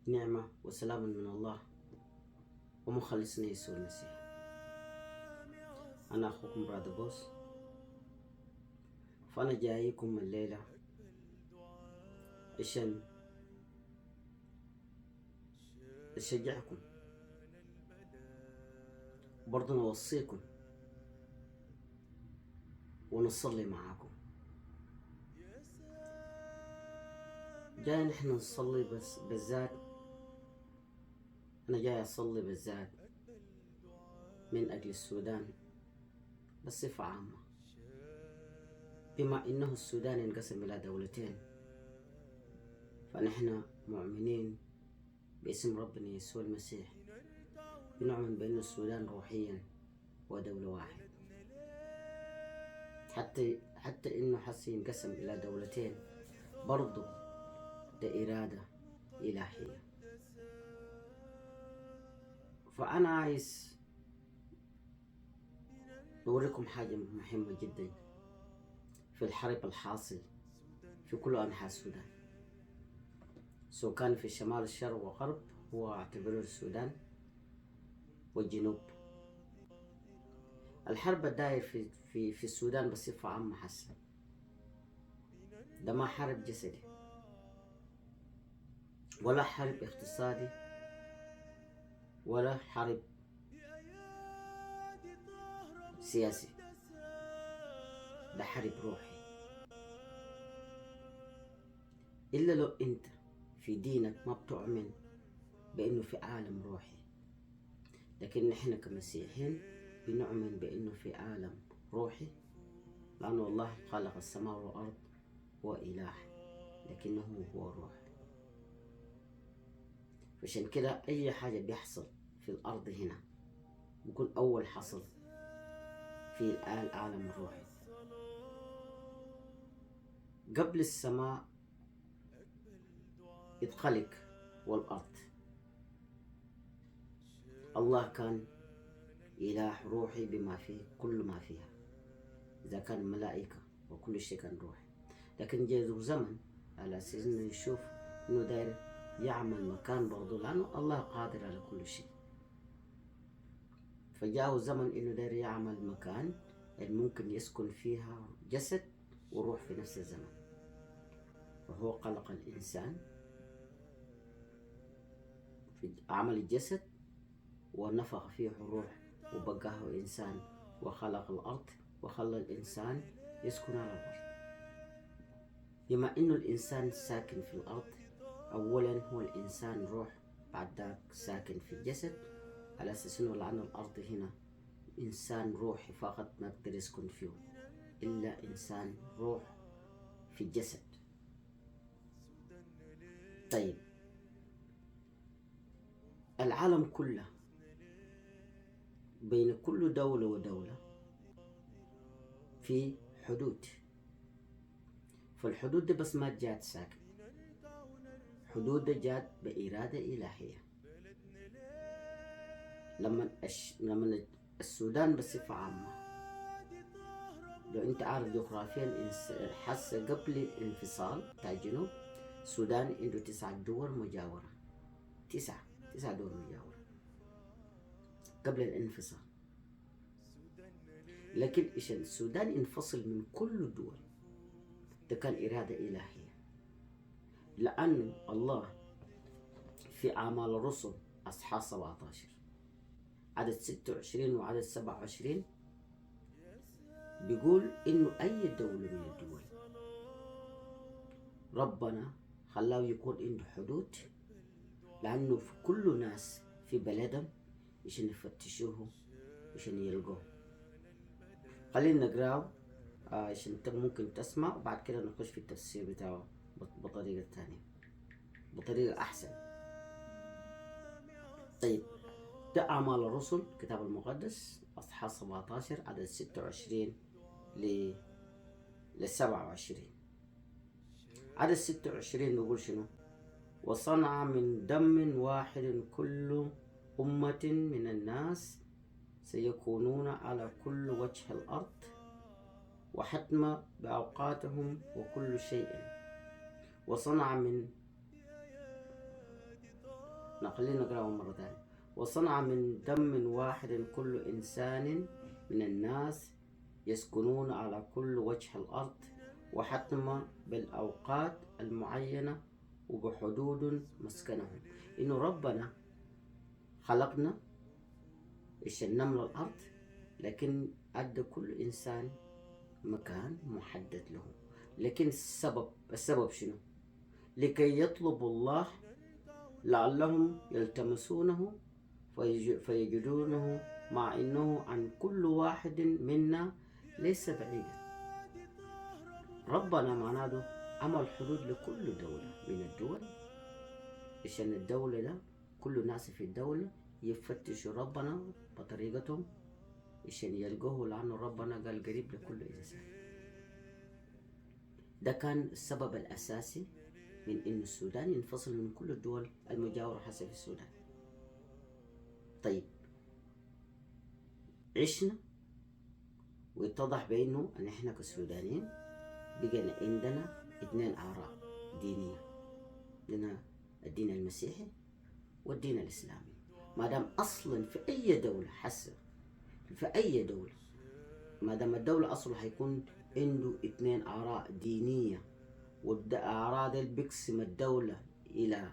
نعمة وسلام من الله ومخلصنا يسوع المسيح. أنا أخوكم برادر بوس، فأنا جايكم الليلة عشان أشجعكم، برضو نوصيكم ونصلي معاكم. جاي نحن نصلي، بس بالذات أنا جاي أصلي بالذات من أجل السودان بصفة عامة، بما إنه السودان انقسم إلى دولتين، فنحن مؤمنين باسم ربنا يسوع المسيح، بنؤمن بأن السودان روحيا هو دولة واحد، حتى إنه حسي ينقسم إلى دولتين برضو ده إرادة إلهية. فأنا عايز نوريكم حاجة مهمة جدا في الحرب الحاصل في كل أنحاء السودان، سواء كان في الشمال الشرق وغرب، هو اعتبره السودان والجنوب. الحرب الداير في السودان بصفة عامة حسن ده ما حرب جسدي ولا حرب اقتصادي ولا حرب سياسي، ده حرب روحي. إلا لو أنت في دينك ما بتؤمن بأنه في عالم روحي، لكن نحن كمسيحيين بنؤمن بأنه في عالم روحي، لأنه الله خلق السماء والأرض هو إله لكنه هو روح. عشان كده أي حاجة بيحصل في الأرض هنا بيكون أول حصل في العالم الروحي. قبل السماء يتخلق والأرض، الله كان إله روحي بما فيه كل ما فيها، إذا كان ملائكة وكل شيء كان روحي. لكن جاء زمن على أساس إنه يشوف إنه داير يعمل مكان برضو، لأنه الله قادر على كل شيء. فجاءه زمن إنه داير يعمل مكان اللي ممكن يسكن فيها جسد وروح في نفس الزمن. فهو خلق الإنسان في عمل الجسد ونفخ فيه الروح وبقاه إنسان، وخلق الأرض وخلى الإنسان يسكن على الأرض. بما إنه الإنسان ساكن في الأرض، أولا هو الإنسان روح، بعد ذاك ساكن في الجسد، على أساس إنه لأن الأرض هنا إنسان روحي فقط ما يقدر يسكن فيه إلا إنسان روح في الجسد. طيب العالم كله بين كل دولة ودولة في حدود، فالحدود دي بس ما جات ساكن، حدود دي جات بإرادة إلهية. لما السودان بصفة عامة، لو أنت عارف جغرافيا حس قبل الانفصال بتاع الجنوب، السودان عنده 9 دول مجاورة، 9 دول مجاورة قبل الانفصال. لكن إيش السودان انفصل من كل الدول، ده كان إرادة إلهية، لأن الله في أعمال الرسل أصحاح 17 عدد 26 وعدد 27 بيقول إنه أي دولة من الدول ربنا خلاه يكون عنده حدود، لأنه في كل ناس في بلدهم عشان يفتشوه عشان يلقوه. خلينا نقراه عشان انت ممكن تسمع، وبعد كده نخش في التفسير بتاعه بطريقة تانية، بطريقة أحسن. طيب ده أعمال الرسل كتاب المقدس أصحاح 17 عدد 26 ل 27. عدد 26 بيقول شنو؟ وصنع من دم واحد كل أمة من الناس سيكونون على كل وجه الأرض، وحتم بأوقاتهم وكل شيء. وصنع من خلينا نقرأه مرة ثانية. وصنع من دم واحد كل إنسان من الناس يسكنون على كل وجه الأرض، وحتم بالأوقات المعينة وبحدود مسكنهم. إنه ربنا خلقنا عشان نملأ الأرض، لكن أدى كل إنسان مكان محدد له. لكن السبب شنو؟ لكي يطلبوا الله لعلهم يلتمسونه فيجدونه، مع إنه عن كل واحد منا ليس بعيدا. ربنا معناته عمل حدود لكل دولة من الدول، عشان الدولة ده كل الناس في الدولة يفتشوا ربنا بطريقتهم عشان يلقوه، لأنه ربنا قال قريب لكل إنسان. ده كان السبب الأساسي من إنه السودان ينفصل من كل الدول المجاورة حسب السودان. طيب عشنا واتضح بأنه أن إحنا كسودانيين بقينا عندنا 2 آراء دينية، عندنا الدين المسيحي والدين الإسلامي. ما دام أصلا في أي دولة حسب في أي دولة ما دام الدولة أصلا حيكون عنده 2 آراء دينية، والآراء دي بيقسم الدولة إلى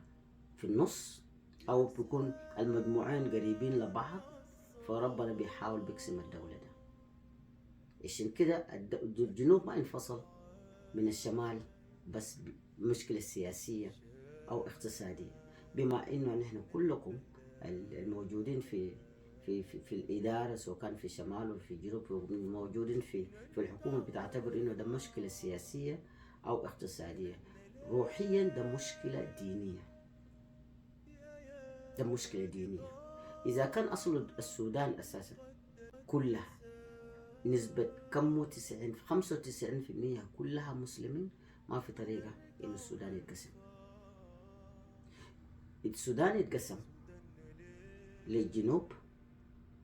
في النص أو بيكون المجموعين قريبين لبعض، فربنا بيحاول بيقسم الدولة ده. عشان كده الجنوب ما انفصل من الشمال بس مشكلة سياسية أو اقتصادية، بما إنه نحن كلكم الموجودين في الإدارة سواء كان في الشمال ولا في الجنوب موجودين في الحكومة بتعتبر إنه ده مشكلة سياسية أو اقتصادية. روحيا ده مشكلة دينية، ده مشكلة دينية. إذا كان أصل السودان أساسا كلها نسبة كم وتسعين، خمسة وتسعين في المية كلها مسلمين، ما في طريقة إنه السودان يتقسم. السودان يتقسم للجنوب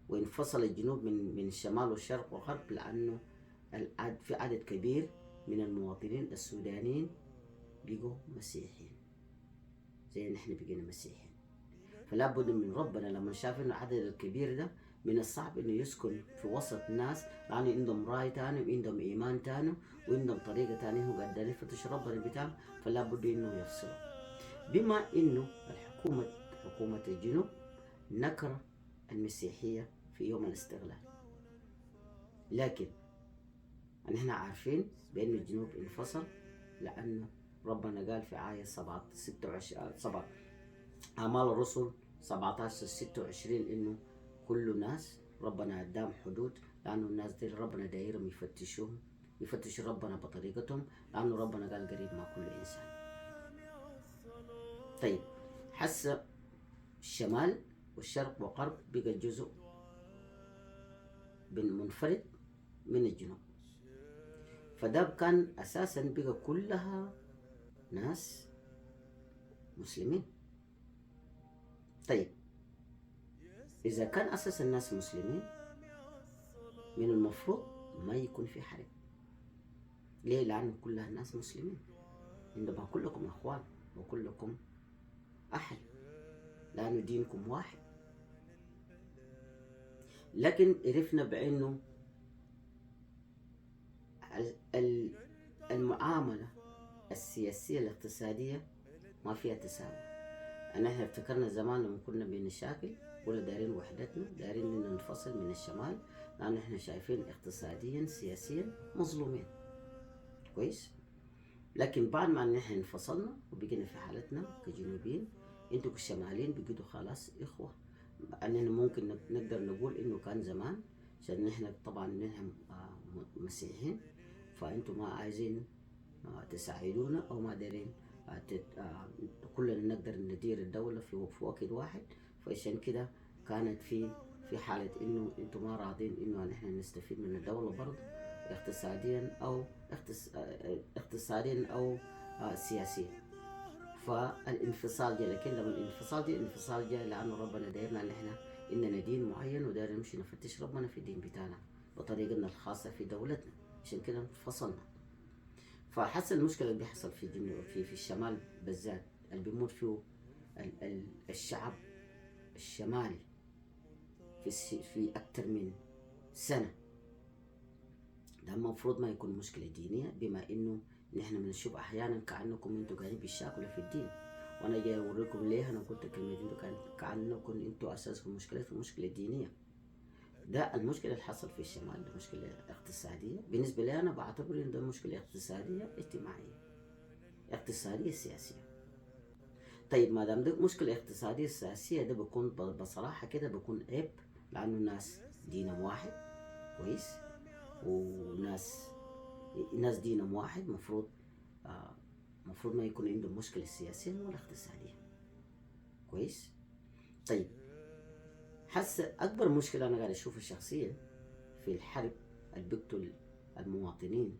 وانفصل الجنوب من الشمال والشرق والغرب، لأنه في عدد كبير من المواطنين السودانيين بقوا مسيحيين زي نحن بقينا مسيحيين. فلا بد من ربنا لما شاف إنه العدد الكبير ده من الصعب إنه يسكن في وسط ناس لأنه عندهم رأي تاني وعندهم إيمان تاني وعندهم طريقة تانية، هو قاعد يفتش ربنا بتاعه، فلا بد إنه يفصله. بما إنه حكومة الجنوب نكر المسيحية في يوم الاستغلال، لكن نحن عارفين بأن الجنوب انفصل لأنه ربنا قال في آية سبعة ستة وعش-، سبعة أعمال الرسل 17-26 إنه كل ناس ربنا أدام حدود، لأنه الناس دي ربنا دايرهم يفتشوهم، يفتشوا ربنا بطريقتهم، لأنه ربنا قال قريب مع كل إنسان. حس الشمال والشرق والغرب بقى جزء منفرد من الجنوب، فده كان أساسا بقى كلها ناس مسلمين. إذا كان أساس الناس مسلمين من المفروض ما يكون في حرب. ليه؟ لأنه كلها الناس مسلمين، عندما كلكم أخوان وكلكم أهل، لأنه دينكم واحد. لكن عرفنا بأنه المعاملة السياسية الاقتصادية ما فيها تساوي. أنا إحنا افتكرنا زمان لما كنا بنشاكل قلنا دايرين وحدتنا، دايرين إننا ننفصل من الشمال، لأنه إحنا شايفين اقتصاديا سياسيا مظلومين. كويس؟ لكن بعد ما نحن انفصلنا وبقينا في حالتنا كجنوبيين، انتوا كشماليين بقيتوا خلاص إخوة. أننا ممكن نقدر نقول إنه كان زمان عشان نحن طبعا نحن مسيحيين، فأنتوا ما عايزين تساعدونا أو ما دايرين كلنا نقدر ندير الدولة في وقت واحد. فعشان كده كانت في حالة إنه أنتوا ما راضين إنه نحن نستفيد من الدولة برضه اقتصاديا أو اقتصاديا أو سياسيا. فالانفصال جاء. لكن لما الانفصال جاء، الانفصال جاء لأنه ربنا دايرنا نحن إننا دين معين ودايرنا نمشي نفتش ربنا في الدين بتاعنا بطريقتنا الخاصة في دولتنا، عشان كده انفصلنا. فحس المشكلة اللي بيحصل في الجنوب، في الشمال بالذات اللي بيموت فيه الشعب الشمالي في أكثر من سنة، ده المفروض ما يكون مشكلة دينية، بما إنه نحن بنشوف أحيانا كأنكم أنتوا قاعدين بتشاكلوا في الدين. وأنا جاي أوريكم ليه أنا قلت كلمة أنتوا كأنكم أنتوا أساسكم مشكلتكم مشكلة دينية. ده المشكلة اللي حصل في الشمال، ده مشكلة اقتصادية. بالنسبة لي أنا بعتبر إن ده مشكلة اقتصادية اجتماعية، اقتصادية سياسية. طيب ما دام ده مشكلة اقتصادية سياسية، ده بيكون بصراحة كده بيكون عيب، لأنه الناس دينهم واحد، كويس، وناس دينهم واحد، مفروض ما يكون عندهم مشكلة سياسية ولا اقتصادية، كويس. طيب حس أكبر مشكلة أنا قاعد أشوفها شخصيا في الحرب اللي بيقتل المواطنين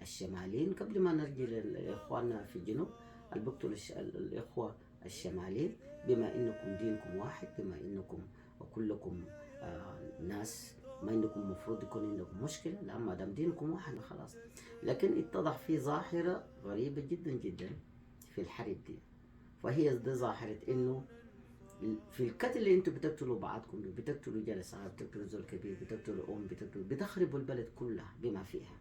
الشماليين، قبل ما نرجع لإخواننا في الجنوب، اللي بيقتلوا الإخوة الشماليين، بما إنكم دينكم واحد، بما إنكم وكلكم ناس ما عندكم مفروض يكون عندكم مشكلة، لأن ما دام دينكم واحد خلاص. لكن اتضح في ظاهرة غريبة جدا جدا في الحرب دي، فهي دي ظاهرة إنه في القتل اللي انتوا بتقتلوا بعضكم، بتقتلوا جلس صغير، بتقتلوا زول كبير، بتقتلوا أم، بتخربوا البلد كلها بما فيها.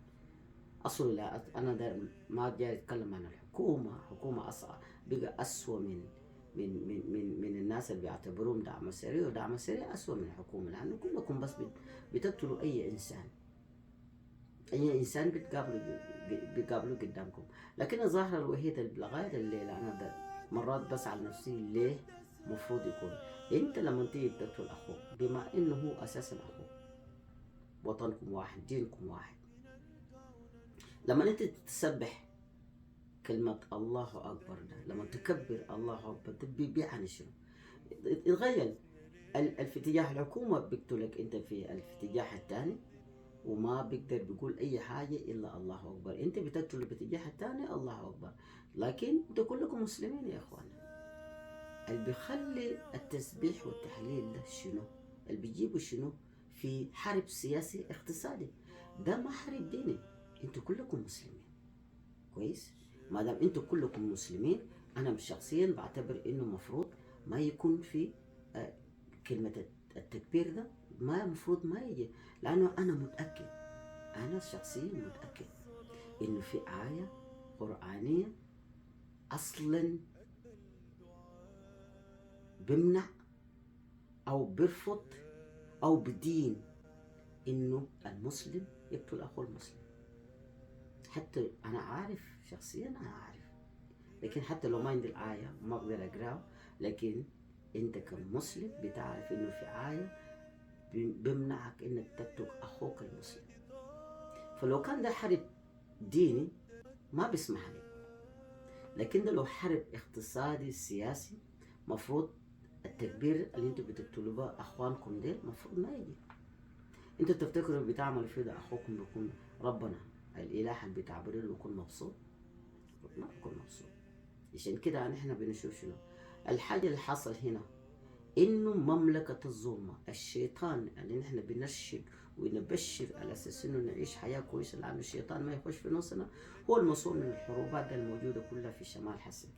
أصلا لا، أنا ده ما جاي أتكلم عن الحكومة، حكومة أصعب بقى أسوأ من من من من, من الناس اللي بيعتبروهم دعم سريع، ودعم سريع أسوأ من الحكومة، لأنه كلكم بس بتقتلوا أي إنسان، أي إنسان بتقابلوا قدامكم. لكن الظاهرة الوحيدة اللي لغاية الليلة أنا ده مرات بسأل نفسي ليه مفروض يكون أنت لما تيجي تقتل أخوك، بما إنه هو أساسا أخوك، وطنكم واحد، دينكم واحد، لما أنت تسبح كلمة الله أكبر ده، لما تكبر الله أكبر ده بيعني شنو؟ اتغير في اتجاه الحكومة بيقتلك أنت في الاتجاه الثاني، وما بيقدر بيقول أي حاجة إلا الله أكبر. أنت بتقتله باتجاه الثاني الله أكبر، لكن أنتوا كلكم مسلمين يا إخوانا. اللي بيخلي التسبيح والتحليل ده شنو؟ اللي بيجيبوا شنو؟ في حرب سياسي اقتصادي، ده ما حرب ديني، انتوا كلكم مسلمين، كويس؟ ما دام انتوا كلكم مسلمين، انا شخصيا بعتبر انه مفروض ما يكون في كلمة التكبير ده، ما مفروض ما يجي، لانه انا متأكد، انا شخصيا متأكد انه في آية قرآنية اصلا بمنع او برفض او بدين انه المسلم يقتل اخوه المسلم. حتى انا عارف شخصيا، انا عارف، لكن حتى لو ما عندي الآية ما اقدر اقراه، لكن انت كمسلم بتعرف انه في آية بمنعك انك تقتل اخوك المسلم. فلو كان ده حرب ديني ما بيسمح لك، لكن ده لو حرب اقتصادي سياسي مفروض التكبير اللي انتوا بتقتلوا بها اخوانكم ديل مفروض ما يجي. انتوا تفتكروا بتعملوا فيه ده اخوكم بيكون ربنا الاله اللي بتعبروا له بيكون مبسوط؟ ما بيكون مبسوط. عشان كده نحن بنشوف شنو الحاجة اللي حصل هنا، انه مملكة الظلمة، الشيطان اللي نحن بنرشد ونبشر على اساس انه نعيش حياة كويسة لانه الشيطان ما يخش في نصنا، هو المسؤول من الحروبات الموجودة كلها في شمال حسن.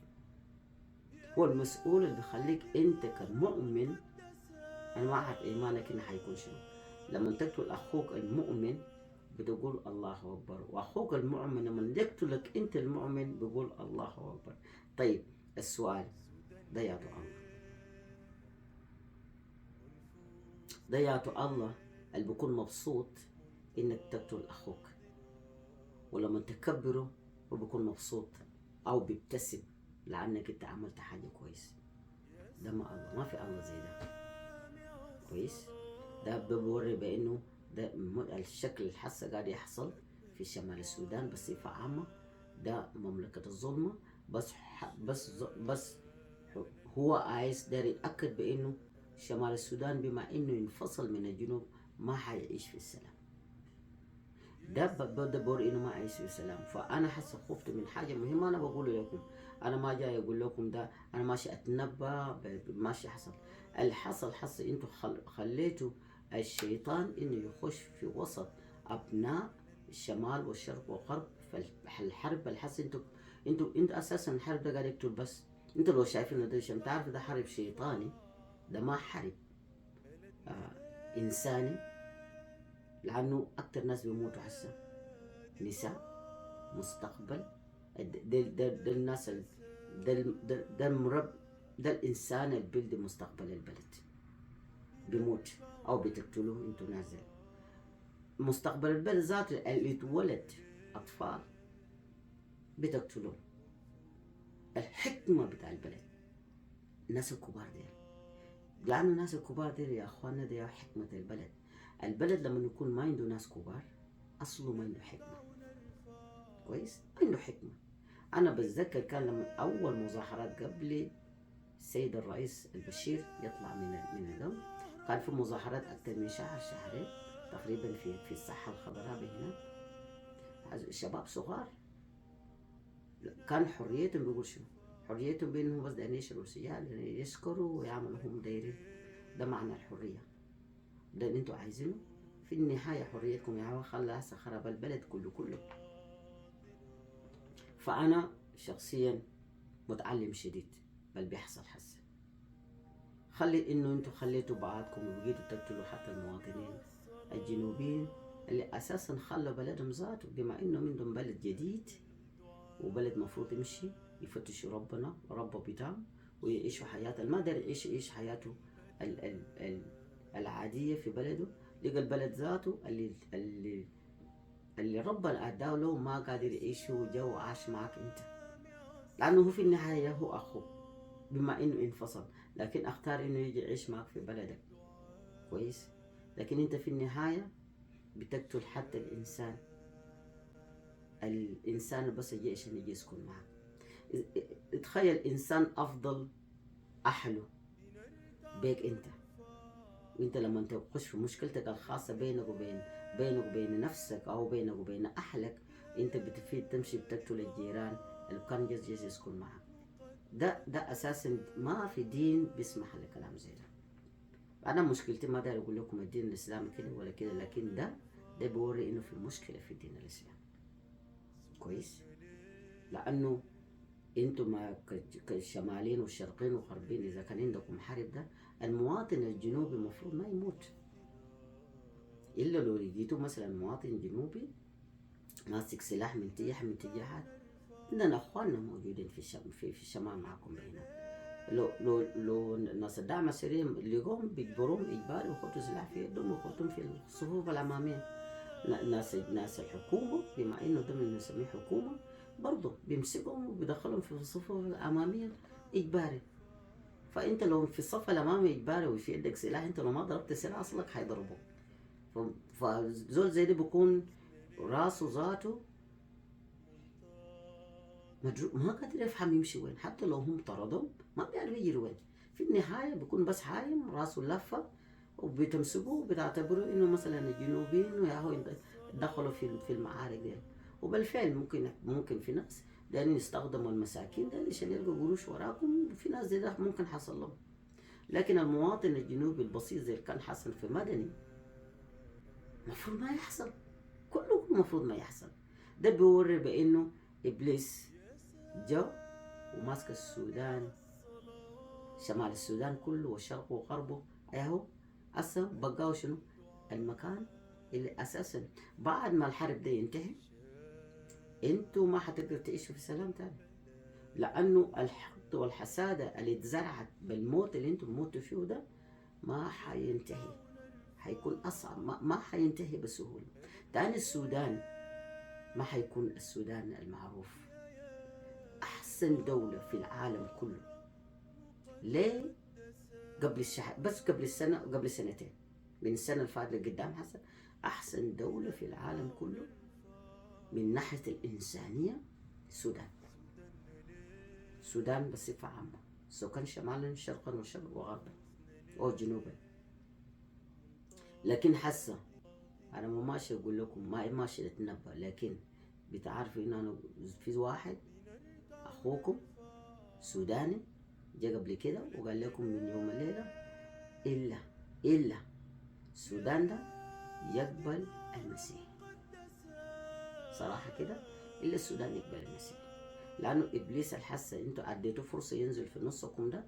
هو المسؤول اللي بيخليك انت كمؤمن، انا ما اعرف ايمانك انه حيكون شنو، لما تقتل اخوك المؤمن بتقول الله اكبر، واخوك المؤمن لما يقتلك انت المؤمن بيقول الله اكبر. طيب السؤال، ضيعتوا الله، ضيعتوا الله اللي بيكون مبسوط انك تقتل اخوك، ولما تكبره هو بيكون مبسوط او بيبتسم لانك انت عملت حاجه كويس. ده ما الله، ما في الله زي ده، كويس؟ ده بيوري بانه ده الشكل الحاسه قاعد يحصل في شمال السودان بصفه عامه، ده مملكه الظلمه. بس بس بس هو عايز داير يتاكد بانه شمال السودان بما انه انفصل من الجنوب ما حيعيش في السلام. ده بوري انه ما عايش في السلام. فانا حاسه خفت من حاجه مهمه، انا بقول لكم، انا ما جاي اقول لكم ده، انا ماشي اتنبأ ماشي حصل اللي حصل. حصل انتوا خليتوا الشيطان انه يخش في وسط ابناء الشمال والشرق والغرب. فالحرب الحس انتوا اساسا الحرب ده قاعد يقتل بس انتوا لو شايفين ده عشان تعرفوا ده حرب شيطاني، ده ما حرب انساني، لانه اكتر ناس بيموتوا هسه نساء، مستقبل ده ده ده الناس ده ده ده المرب، ده الانسان اللي بيلدي مستقبل البلد بيموت او بتقتلوه انتوا ناس زي مستقبل البلد ذاته اللي اتولد اطفال بتقتلوه. الحكمة بتاع البلد الناس الكبار ديل، لأنه الناس الكبار ديل يا أخواننا دي حكمة البلد. البلد لما يكون ما عنده ناس كبار أصله ما عنده حكمة. كويس؟ ما عنده حكمة. أنا بتذكر كان لما أول مظاهرات قبل السيد الرئيس البشير يطلع من الدم، كان في مظاهرات أكثر من شهر شهرين تقريبا في الساحة الخضراء هنا، شباب صغار كان حريتهم بيقول شنو؟ حريتهم بانهم بس دايرين يشربوا سجاير، دايرين يسكروا ويعملوا هم دايرين. ده معنى الحرية، ده اللي انتوا عايزينه في النهاية حريتكم يا خلاص خرب البلد كله كله. فأنا شخصيا متعلم شديد بل بيحصل هسه. خلي انه انتوا خليتوا بعضكم وبقيتوا تقتلوا حتى المواطنين الجنوبيين اللي اساسا خلوا بلدهم ذاته، بما انهم عندهم بلد جديد وبلد مفروض يمشي يفتشوا ربنا وربه بتاعهم ويعيشوا حياته، ما داير يعيش حياته ال ال ال العادية في بلده، لقى البلد ذاته اللي ربنا اداه له ما قادر يعيشه وجا وعاش معك انت، لانه هو في النهاية هو اخوه بما انه انفصل، لكن اختار انه يجي يعيش معك في بلدك. كويس؟ لكن انت في النهاية بتقتل حتى الانسان، الانسان بس يجي عشان يجي يسكن معك. تخيل انسان افضل اهله بيك انت، وانت لما انت تخش في مشكلتك الخاصة بينك وبين نفسك او بينك وبين اهلك، انت بتفيد تمشي بتقتل الجيران اللي كان جز يسكن معك. ده اساسا ما في دين بيسمح لكلام زي ده. انا مشكلتي ما داير اقول لكم الدين الاسلامي كده ولا كده، لكن ده بيوري انه في مشكلة في الدين الاسلامي. كويس؟ لانه انتم ما كشماليين والشرقيين والغربيين اذا كان عندكم حرب، ده المواطن الجنوبي المفروض ما يموت، الا لو لقيتوا مثلا مواطن جنوبي ماسك سلاح من تجاه من تجاهات. عندنا اخواننا موجودين في الشمال معكم هنا، لو ناس الدعم السريع لقوهم بيجبروهم اجباري ويحطوا سلاح في يدهم ويحطوهم في الصفوف الامامية. ناس الحكومة بما انه ده بنسميه حكومة برضه بيمسكهم وبيدخلهم في الصفوف الامامية اجباري. فانت لو في الصف الامامي اجباري وفي يدك سلاح، انت لو ما ضربت سلاح اصلك حيضربوك. فزول زي ده بيكون راسه ذاته ما قادر يفهم يمشي وين، حتى لو هم طردهم ما بيعرف يجري وين. في النهاية بيكون بس حايم راسه لفة وبتمسكوه وبتعتبروه انه مثلا الجنوبيين وياهو دخلوا في المعارك دي. وبالفعل ممكن في ناس دايرين يستخدموا المساكين ده عشان يلقوا قروش وراكم، في ناس زي ده ممكن حصل لهم. لكن المواطن الجنوبي البسيط زي اللي كان حصل في مدني المفروض ما يحصل، كله المفروض ما يحصل. ده بيوري بانه ابليس جا وماسك السودان، شمال السودان كله وشرقه وغربه، اهو هسه بقاو شنو المكان اللي اساسا بعد ما الحرب دي ينتهي انتوا ما حتقدروا تعيشوا في سلام تاني، لانه الحقد والحسادة اللي اتزرعت بالموت اللي انتوا موتوا فيه ده ما حينتهي، حيكون اصعب، ما حينتهي بسهولة. تاني السودان ما حيكون السودان المعروف، احسن دولة في العالم كله. ليه؟ قبل الشهر بس، قبل السنة، قبل سنتين، من السنة اللي فاتت لقدام حسن أحسن دولة في العالم كله من ناحية الإنسانية السودان. السودان بصفة عامة، سواء كان شمالا شرقا وشرقا وغربا أو جنوبا. لكن حاسة أنا ما ماشي أقول لكم، ما ماشي أتنبأ، لكن بتعرفوا إنه أنا في واحد أخوكم سوداني جا قبل كده وقال لكم من يوم الليلة إلا السودان ده يقبل المسيح. صراحة كده إلا السودان يقبل المسيح. لأنه إبليس الحسة أنتوا أديتوه فرصة ينزل في نصكم ده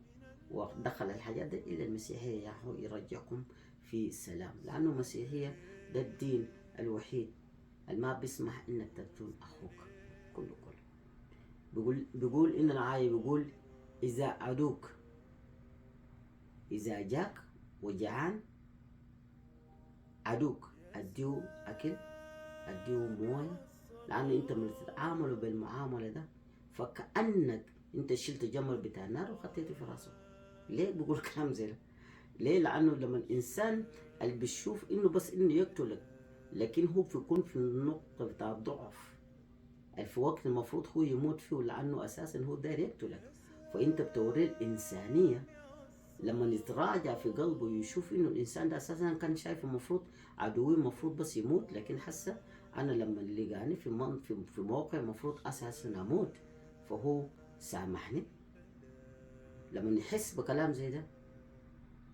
ودخل الحاجات دي، إلا المسيحية يا هو يرجعكم في سلام. لأنه المسيحية ده الدين الوحيد اللي ما بيسمح إنك تقتل أخوك كله كله. بيقول إن الآية بيقول إذا عدوك إذا جاك وجعان عدوك أديه أكل أديه موية، لأنه أنت من تتعاملوا بالمعاملة ده فكأنك أنت شلت جمر بتاع النار وخطيته في راسه. ليه بيقول كلام زي ده؟ ليه؟ لأنه لما الإنسان اللي بيشوف إنه بس إنه يقتلك، لكن هو بيكون في النقطة بتاع الضعف في وقت المفروض هو يموت فيه، لأنه أساسا هو داير يقتلك. فأنت بتوريه الإنسانية لما يتراجع في قلبه ويشوف إنه الإنسان ده أساسا كان شايف المفروض عدوي المفروض بس يموت، لكن حسه أنا لما لقاني في موقع المفروض أساسا أموت، فهو سامحني. لما يحس بكلام زي ده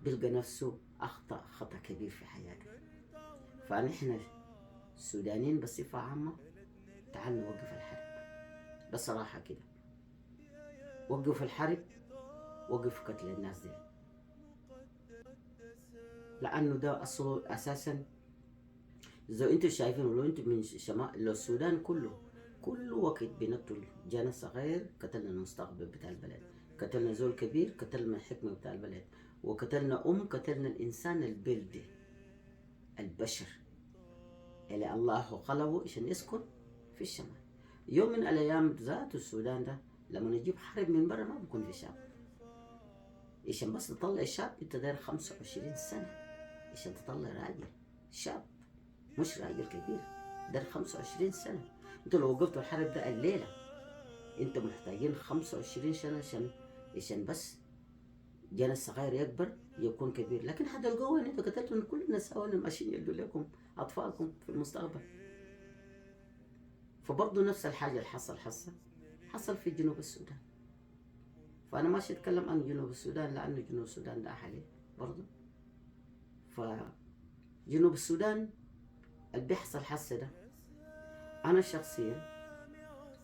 بيلقى نفسه أخطأ خطأ كبير في حياته. فنحن السودانيين بصفة عامة تعال نوقف الحرب بصراحة كده، وقف الحرب، وقف قتل الناس دي، لأنه ده أصله أساسا زي انتوا شايفين. لو انتوا من شمال لو السودان كله كل وقت بنقتل جانا صغير قتلنا المستقبل بتاع البلد، قتلنا زول كبير قتلنا الحكمة بتاع البلد، وقتلنا أم، قتلنا الإنسان البلدي البشر اللي الله خلقه عشان يسكن في الشمال. يوم من الأيام ذات السودان ده لما نجيب حرب من برا ما بيكون في شعب، عشان بس تطلع شاب انت داير 25 سنة عشان تطلع راجل شاب، مش راجل كبير، داير 25 سنة. انتوا لو وقفتوا الحرب ده الليلة انتوا محتاجين 25 سنة عشان بس جانا الصغير يكبر يكون كبير. لكن حتلقوه ان انتوا قتلتوا كل الناس ماشيين يلدوا لكم اطفالكم في المستقبل. فبرضه نفس الحاجة اللي حصل حصل في جنوب السودان. فأنا ماشي أتكلم عن جنوب السودان لأنه جنوب السودان ده أهلي برضه. فجنوب السودان اللي بيحصل حسه ده أنا شخصيا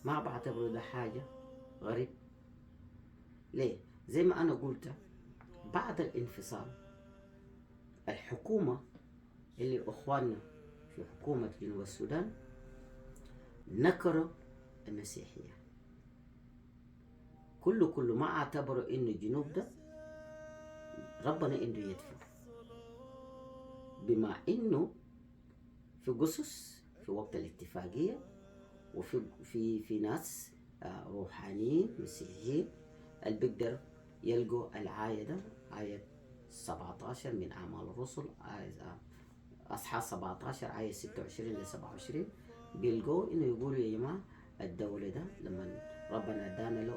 ما بعتبره ده حاجة غريب. ليه؟ زي ما أنا قلت بعد الانفصال الحكومة اللي أخواننا في حكومة جنوب السودان نكروا المسيحية كله ما اعتبروا إنه الجنوب ده ربنا عنده يد فيه، بما إنه في قصص في وقت الاتفاقية وفي في في ناس روحانيين مسيحيين اللي بيقدر يلقوا الآية ده، آية 17 من أعمال الرسل، آية أصحاح 17 آية 26 ل 27، بيلقوا إنه يقولوا يا جماعة الدولة ده لما ربنا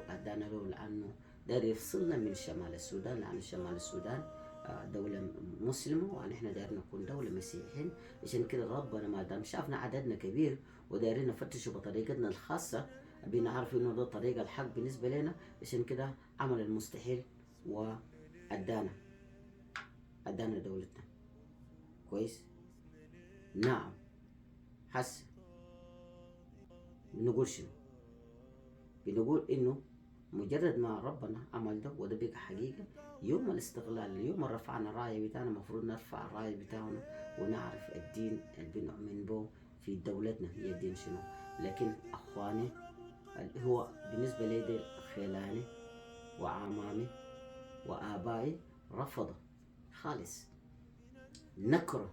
أدانا له لأنه داير يفصلنا من شمال السودان، لأن شمال السودان دولة مسلمة ونحن دايرين نكون دولة مسيحيين. عشان كده ربنا ما دام شافنا عددنا كبير ودايرين نفتشه بطريقتنا الخاصة، بنعرف إنه ده طريق الحق بالنسبة لنا، عشان كده عمل المستحيل وأدانا دولتنا. كويس؟ نعم. حس بنقول شنو؟ بنقول إنه مجرد ما ربنا عمل ده وده بقى حقيقة، يوم الاستقلال يوم رفعنا الراية بتاعنا المفروض نرفع الراية بتاعنا ونعرف الدين اللي بنؤمن به في دولتنا هي الدين شنو. لكن أخواني هو بالنسبة لي دي خلاني وعمامي وآبائي رفضوا خالص، نكروا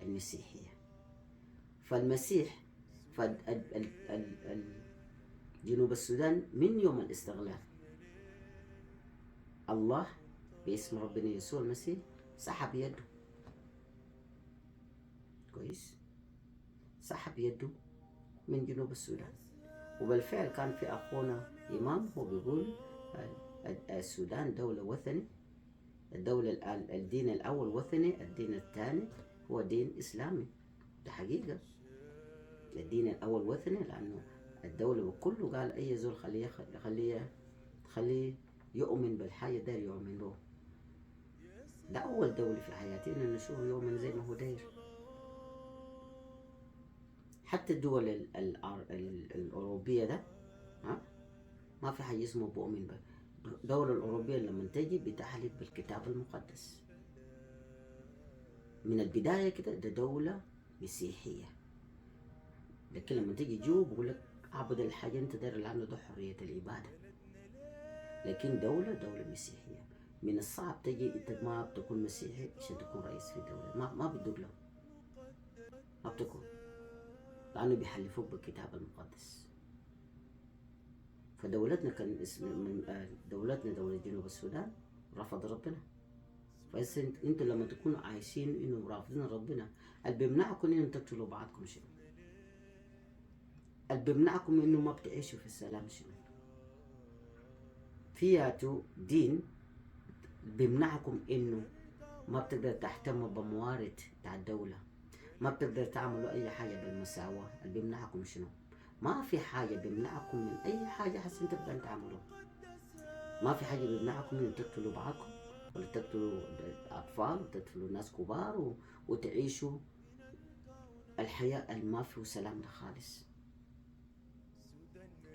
المسيحية. فالمسيح جنوب السودان من يوم الاستغلال الله باسم ربنا يسوع المسيح سحب يده. كويس؟ سحب يده من جنوب السودان. وبالفعل كان في أخونا إمام هو بيقول السودان دولة وثني، الدولة الدين الأول وثني، الدين الثاني هو دين إسلامي. ده حقيقة. الدين الأول وثني لأنه الدولة كله قال أي زول خليه يؤمن بالحاجة داير يؤمن به. ده أول دولة في حياتي إنه نشوفه يؤمن زي ما هو داير. حتى الدول الأوروبية ده ها ما في حاجة اسمه بؤمن به. الدولة الأوروبية لما تجي بتحلف بالكتاب المقدس من البداية كده، ده دولة مسيحية. لكن لما تيجي جوا بقول لك اعبد الحاجة انت داير، لأنه ده حرية العبادة. لكن دولة مسيحية، من الصعب تجي انت ما بتكون مسيحي عشان تكون رئيس في دولة، ما بدوك له، ما بتكون، لأنه بيحلفوك بالكتاب المقدس. فدولتنا كان اسم من دولتنا دولة جنوب السودان رفض ربنا. فإذا انتوا لما تكونوا عايشين انه رافضين ربنا، اللي بيمنعكم انه تقتلوا بعضكم شنو؟ اللي بيمنعكم انه ما بتعيشوا في السلام شنو؟ فياتو دين بيمنعكم انه ما بتقدر تهتموا بموارد بتاع الدولة، ما بتقدر تعملوا اي حاجة بالمساواة. اللي بيمنعكم شنو؟ ما في حاجة بيمنعكم من اي حاجة حسن تبقى تعملوها. ما في حاجة بيمنعكم من تقتلوا بعضكم ولا تقتلوا اطفال وتقتلوا ناس كبار وتعيشوا الحياة اللي ما فيه سلام ده خالص،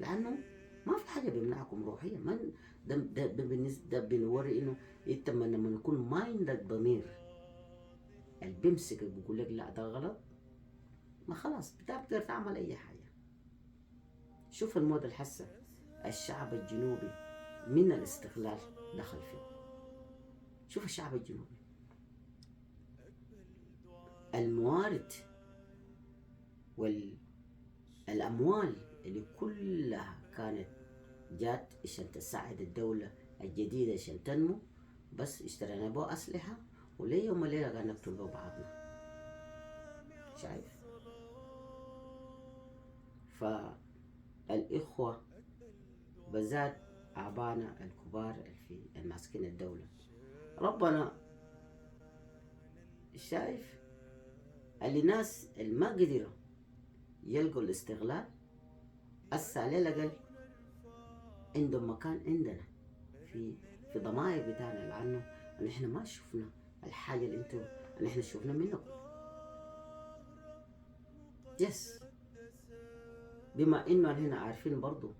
لأنه ما في حاجة بيمنعكم روحيا. ما ده بالنسبة ده بنوري إنه أنت لما يكون ما عندك ضمير اللي بيمسكك بيقول لك لا ده غلط، ما خلاص بتقدر تعمل أي حاجة. شوف الموت الحسة الشعب الجنوبي من الاستقلال دخل فيه. شوف الشعب الجنوبي الموارد والأموال اللي كلها كانت جات عشان تساعد الدولة الجديدة عشان تنمو، بس اشترينا بها أسلحة، وليه يوم الليلة قاعد نقتل بها بعضنا. شايف؟ فالإخوة بالذات أبانا الكبار في الماسكين الدولة، ربنا شايف اللي ناس اللي ما قدروا يلقوا الاستغلال هسه على الأقل عندهم مكان عندنا في ضمائر بتاعنا، لأنه نحن ما شفنا الحاجة اللي انتوا اللي احنا شفنا منكم. yes، بما انه احنا عارفين برضو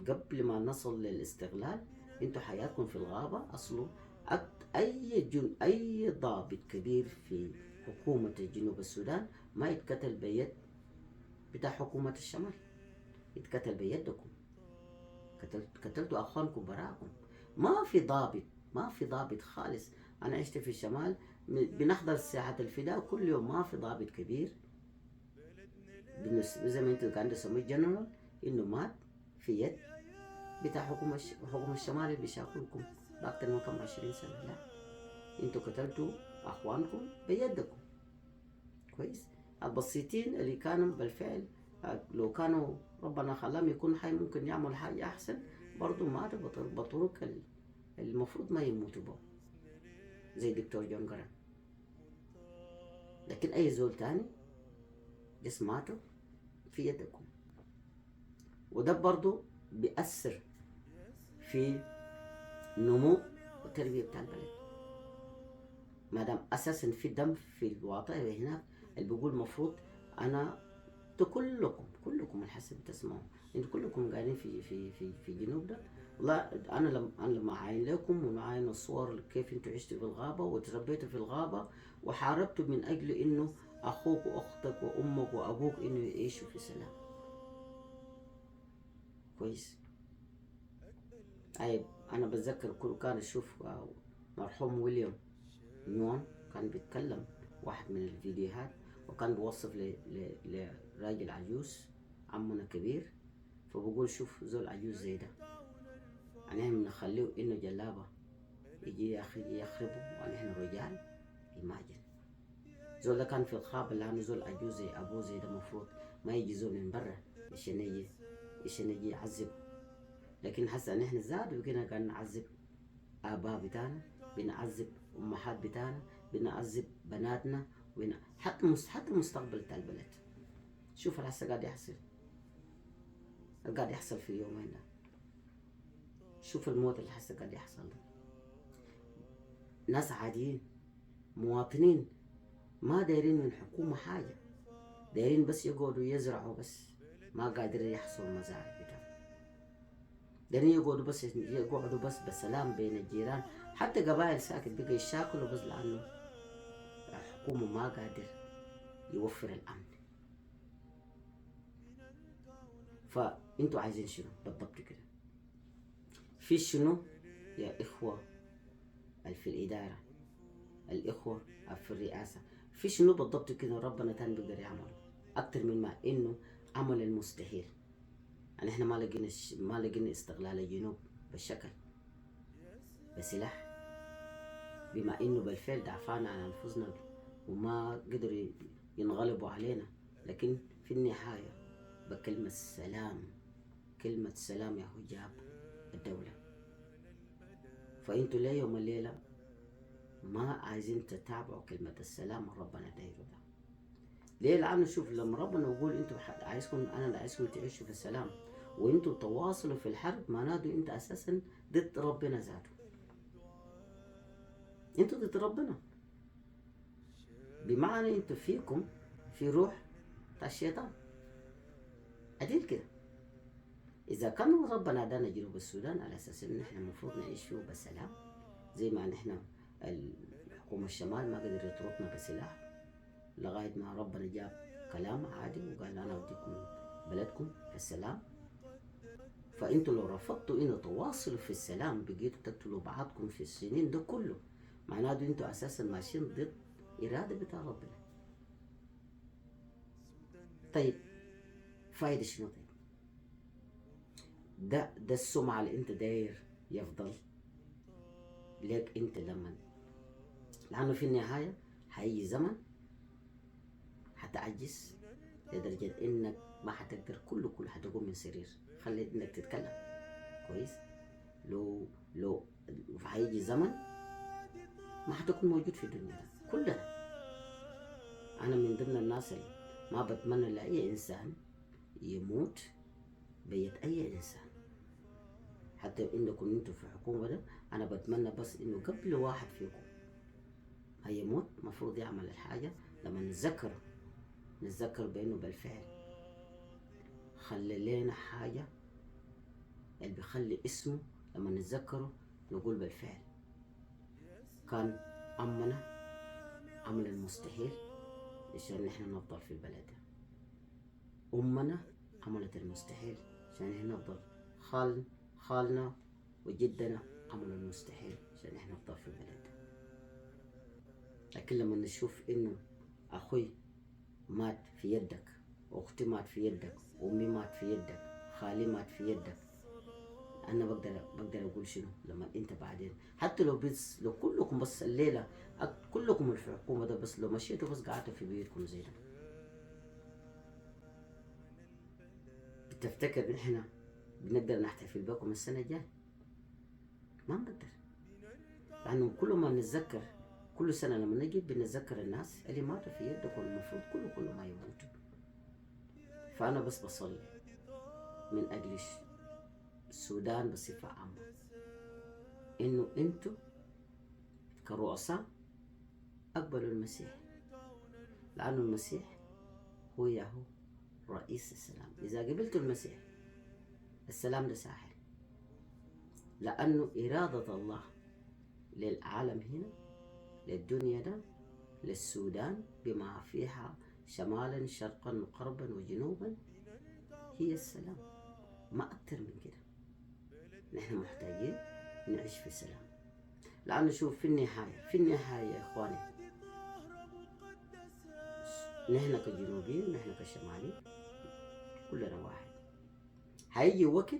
قبل ما نصل للاستغلال انتوا حياتكم في الغابة اصله اي ضابط كبير في حكومة جنوب السودان ما يتقتل بيد بتاع حكومة الشمال، يتقتل بيدكم. قتلتوا اخوانكم براكم. ما في ضابط، ما في ضابط خالص. انا عشت في الشمال بنحضر ساحة الفداء كل يوم، ما في ضابط كبير زي ما انتوا كان تسميه جنرال انه مات في يد بتاع حكومة الشمال اللي بيشاكلكم بأكتر من كم 20 سنة. لا، انتوا قتلتوا اخوانكم بيدكم. كويس؟ البسيطين اللي كانوا بالفعل لو كانوا ربنا خلاهم يكون حي ممكن يعمل حاجة أحسن، برضو ماتوا بطرق المفروض ما يموتوا به زي دكتور جون قرنق. لكن أي زول تاني جس ماتوا في يدكم، وده برضو بيأثر في نمو والتربية بتاع البلد. ما دام أساسا في دم في الواطئ هناك اللي بيقول مفروض أنا كلكم الحسب تسمعوا، انتوا كلكم قاعدين في الجنوب ده. والله انا لما اعاين لكم ونعاين الصور كيف انتوا عشتوا في الغابه وتربيتوا في الغابه وحاربتوا من اجل انه اخوك واختك وامك وابوك انه يعيشوا في سلام. كويس؟ طيب انا بتذكر كل كان اشوف مرحوم ويليام نيوان كان بيتكلم واحد من الفيديوهات، وكان بيوصف لراجل عجوز عمنا كبير، فبقول شوف زول عجوز زي ده يعني احنا بنخليه انه جلابه يجي يخربه ونحن رجال. imagine زول ده كان في الغابة لأنه زول عجوز زي أبوه زي ده المفروض ما يجي زول من برا عشان يجي يعذب. لكن هسه نحن زاد وبقينا قاعد نعذب آباء بتاعنا، بنعذب أمهات بتاعنا، بنعذب بناتنا، حتى المستقبل بتاع البلد. شوف هسه قاعد يحصل، قاعد يحصل في يومين ده. شوف الموت اللي هسه قاعد يحصل ده. ناس عاديين مواطنين ما دايرين من حكومة حاجة، دايرين بس يقعدوا يزرعوا بس، ما قادرين يحصلوا المزارع بتاعهم. دارين يقعدوا بس، يقعدوا بس بسلام بين الجيران، حتى قبائل ساكت بقى يشاكلوا بس لأنه الحكومة ما قادر يوفر الأمن. فأنتوا عايزين شنو بالضبط كده؟ في شنو يا إخوة في الإدارة، الإخوة في الرئاسة، في شنو بالضبط كده ربنا تاني بيقدر يعمله أكتر من ما إنه عمل المستحيل؟ يعني إحنا ما لقينا استغلال الجنوب بالشكل بسلاح، بما إنه بالفعل دافعنا عن أنفسنا وما قدروا ينغلبوا علينا، لكن في النهاية بكلمة سلام، كلمة سلام يا هو جاب الدولة. فأنتوا ليه يوم الليلة ما عايزين تتابعوا كلمة السلام ربنا دايره ده؟ ليه؟ لأنه شوف لما ربنا يقول أنتوا عايزكم، أنا اللي عايزكم تعيشوا في السلام وأنتوا تواصلوا في الحرب، معناته أنت أساسا ضد ربنا ذاته، أنتوا ضد ربنا، بمعنى أنتوا فيكم في روح بتاع الشيطان عديل كده. إذا كان ربنا ادانا جنوب السودان على أساس إن إحنا المفروض نعيش فيه بسلام، زي ما نحن الحكومة الشمال ما قدر يطردنا بسلاح لغاية ما ربنا جاب كلام عادي وقال أنا أوديكم بلدكم في السلام. فأنتوا لو رفضتوا إنه تواصلوا في السلام بقيتوا تقتلوا بعضكم في السنين ده كله، معناته أنتوا أساسا ماشيين ضد إرادة بتاع ربنا. طيب فايدة شنو؟ طيب ده السمعة اللي أنت داير يفضل لك أنت لما، لأنه في النهاية هيجي زمن هتعجز لدرجة إنك ما حتقدر كله حتقوم من سرير، خلي إنك تتكلم كويس. لو هيجي زمن ما حتكون موجود في الدنيا ده كلنا. أنا من ضمن الناس اللي ما بتمنى لأي إنسان يموت بيد أي إنسان، حتى إنكم أنتوا في الحكومة ده، أنا بتمنى بس إنه قبل واحد فيكم هيموت مفروض يعمل الحاجة لما نتذكر بأنه بالفعل خلى لنا حاجة اللي بيخلي اسمه لما نتذكره نقول بالفعل كان عمنا عمل المستحيل عشان نحن نفضل في البلد ده، أمنا عملت المستحيل عشان نحن نفضل، خالنا وجدنا عملوا المستحيل عشان نحن نفضل في البلد ده. لكن لما نشوف إنه أخوي مات في يدك، أختي مات في يدك، أمي مات في يدك، خالي مات في يدك، أنا بقدر أقول شنو لما أنت بعدين؟ حتى لو بس لو كلكم بس الليلة كلكم اللي في الحكومة ده، بس لو مشيتوا بس قعدتوا في بيوتكم زي ده، بتفتكر نحن بنقدر نحتفل بكم السنة الجاية؟ ما بنقدر، لأنه كل ما نتذكر كل سنة لما نجي بنتذكر الناس اللي ماتوا في يدكم، المفروض كله ما يموتوا. فأنا بس بصلي من أجل السودان بصفة عامة، إنه أنتوا كرؤساء أقبلوا المسيح، لأنه المسيح هو ياهو رئيس السلام. إذا قبلتوا المسيح السلام ده ساحل، لأنه إرادة الله للعالم هنا، للدنيا ده، للسودان بما فيها شمالا شرقا غربا وجنوبا، هي السلام، ما أكتر من كده. نحن محتاجين نعيش في سلام، لأنه شوف في النهاية يا إخواني، نحن كجنوبيين نحن كشماليين كلنا واحد. هيجي وقت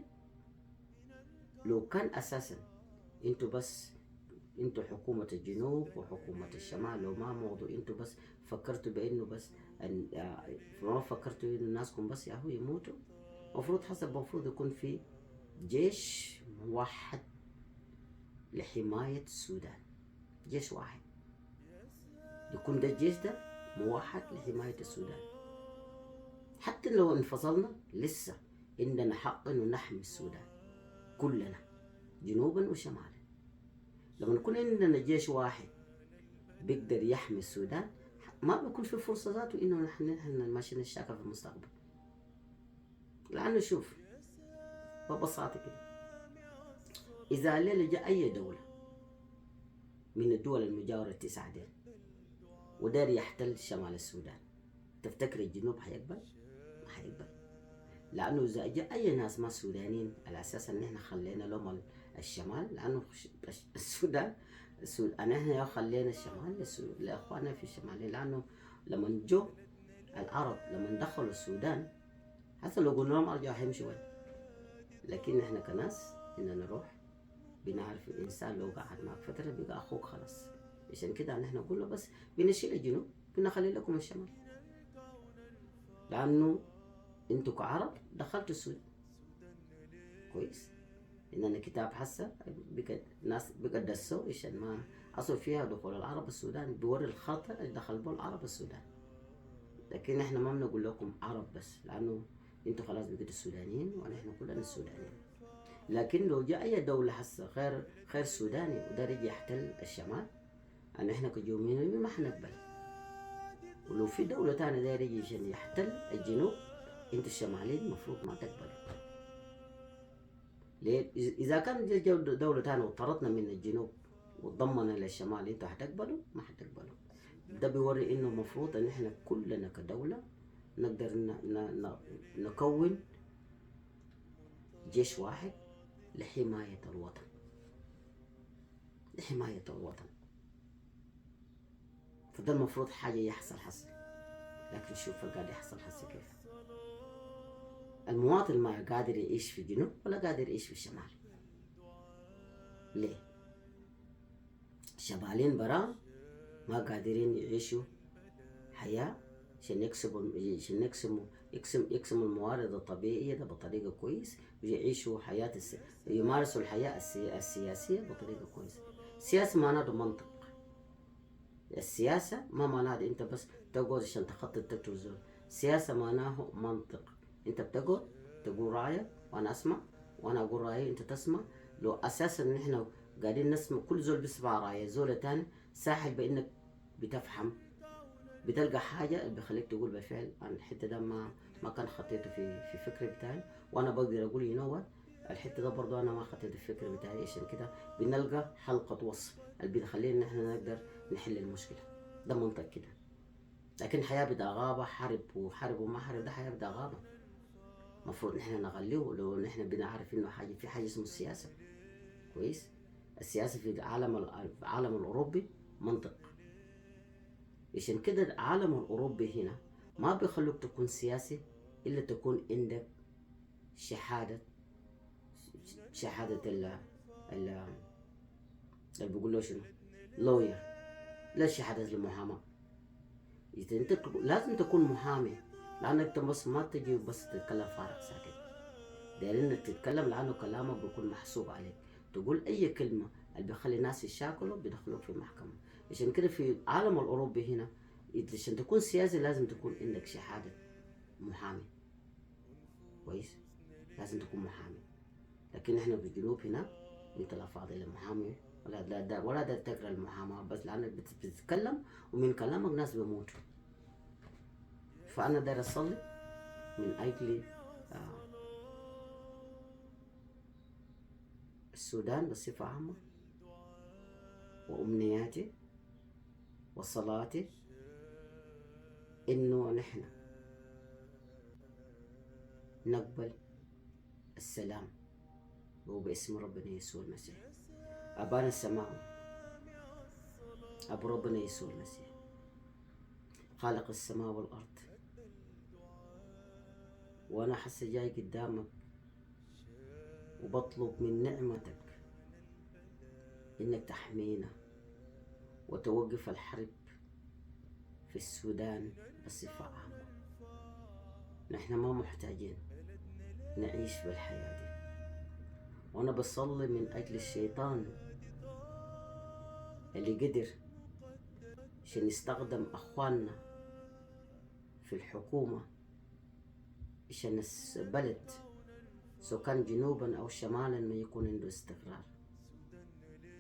لو كان أساسا انتوا بس، انتوا حكومة الجنوب وحكومة الشمال، لو ما موضوع انتوا بس فكرتوا بانه بس ما فكرتوا انه ناسكم بس ياهو يموتوا، مفروض حسب مفروض يكون في جيش موحد لحماية السودان، جيش واحد يكون ده الجيش ده موحد لحماية السودان. حتى لو انفصلنا لسه عندنا حق انه نحمي السودان كلنا جنوبا وشمالا. لما نكون عندنا جيش واحد بيقدر يحمي السودان، ما بيكون في فرصة ذاته انه نحن ماشيين نشتغل في المستقبل. لانه شوف ببساطة كده، إذا الليلة جاء أي دولة من الدول المجاورة التسعة ديل وداير يحتل شمال السودان، تفتكر الجنوب حيقبل؟ ما حيقبل. لأنه إذا جاء أي ناس ما سودانيين على أساس إن إحنا خلينا لهم الشمال، لأنه السودان أنا إحنا خلينا الشمال لإخواننا في الشمال، لأنه لما جو العرب لما دخلوا السودان حتى لو قلنا لهم ارجعوا حيمشوا وين؟ لكن احنا كناس إننا نروح بنعرف الإنسان لو قعد معك فترة بقى أخوك خلاص. عشان كده نحن قلنا بس بنشيل الجنوب بنخلي لكم الشمال، لأنه انتوا كعرب دخلتوا السودان كويس. إننا كتاب حسه بقى ناس بقى دسوا عشان ما أصل فيها دخول العرب السودان، بيوري الخطر اللي دخل به العرب السودان. لكن احنا ما بنقول لكم عرب بس، لأنه انتوا خلاص بقيتوا السودانيين ونحن كلنا السودانيين. لكن لو جاء أي دولة حسه غير سوداني ودار يجي يحتل الشمال، أن احنا كجنوبيين ما حنقبل. ولو في دولة تانية داير يجي عشان يحتل الجنوب، انتوا الشماليين المفروض ما تقبلوا. ليه؟ إذا كان دولة تانية وطردنا من الجنوب وضمنا للشمال، انتوا حتقبلوا؟ ما حتقبلوا. ده بيوري انه المفروض ان احنا كلنا كدولة نقدر نكون جيش واحد لحماية الوطن، لحماية الوطن. فده المفروض حاجة يحصل حصل، لكن شوف قاعد يحصل حصل كيف. المواطن ما قادر يعيش في الجنوب ولا قادر يعيش في الشمال. ليه؟ الشمالين برا ما قادرين يعيشوا حياة عشان يكسبوا، عشان يكسبوا، يكسب، يكسبوا الموارد الطبيعية ده بطريقة كويس، ويعيشوا حياة يمارسوا الحياة السياسية بطريقة كويسة. السياسة معناته منطق. السياسة ما معناته انت بس تقعد عشان تخطط تقتل زول. السياسة معناه منطق. انت بتقعد تقول رأيك وانا اسمع، وانا اقول رأيي انت تسمع. لو اساسا نحن قاعدين نسمع كل زول بيسمع رأي زول تاني، ساحل بانك بتفهم، بتلقى حاجة اللي بيخليك تقول بالفعل عن الحتة ده ما كان خطيته في فكري بتاعي، وانا بقدر اقول you know what الحتة ده برضو انا ما خطيته في الفكر بتاعي. عشان كده بنلقى حلقة وصل اللي بتخلينا ان احنا نقدر نحل المشكلة. ده منطق كده. لكن حياة بتاع غابة، حرب وحرب وما حرب، ده حياة بتاع غابة. المفروض نحن نغليه لو نحن بنعرف انه في حاجة اسمه السياسة. كويس؟ السياسة في العالم الأوروبي منطق. عشان كده العالم الأوروبي هنا ما بيخلوك تكون سياسي إلا تكون عندك شهادة اللي بيقولوا شنو؟ لوير، لا شهادة المحاماة. إذا أنت لازم تكون محامي، لأنك أنت بس ما تجي بس تتكلم فارغ ساكت. دايرين إنك تتكلم لأنه كلامك بيكون محسوب عليك. تقول أي كلمة اللي بيخلي الناس يشاكلوا بيدخلوك في المحكمة. عشان كده في العالم الأوروبي هنا عشان تكون سياسي لازم تكون عندك شهادة محامي. كويس؟ لازم تكون محامي. لكن احنا في الجنوب هنا انت لا فاضي للمحامي ولا لا دا ولا دا تقرا المحاماة، بس لانك بتتكلم ومن كلامك ناس بيموتوا. فأنا داير أصلي من أجل السودان بصفة عامة، وأمنياتي وصلاتي إنه نحن نقبل السلام وباسم ربنا يسوع المسيح. أبانا السماوي، أبو ربنا يسوع المسيح، خالق السماء والأرض، وأنا حاسة جاي قدامك وبطلب من نعمتك إنك تحمينا وتوقف الحرب في السودان بصفة عامة. نحن ما محتاجين نعيش بالحياة دي. وأنا بصلي من أجل الشيطان اللي قدر عشان يستخدم أخواننا في الحكومة عشان البلد سواء كان جنوبا أو شمالا ما يكون عنده استقرار.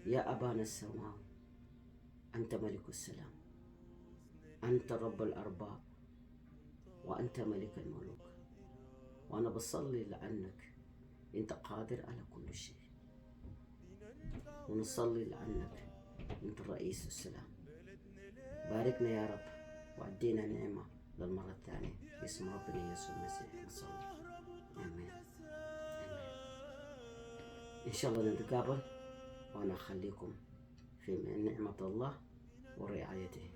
يا أبانا السماوي، أنت ملك السلام، أنت رب الأرباب، وأنت ملك الملوك. وأنا بصلي لأنك أنت قادر على كل شيء. ونصلي لأنك أنت الرئيس السلام. باركنا يا رب وأدينا نعمة للمرة الثانية، باسم ربنا يسوع المسيح نصلي، آمين آمين. إن شاء الله نتقابل، وأنا أخليكم في نعمة الله ورعايته.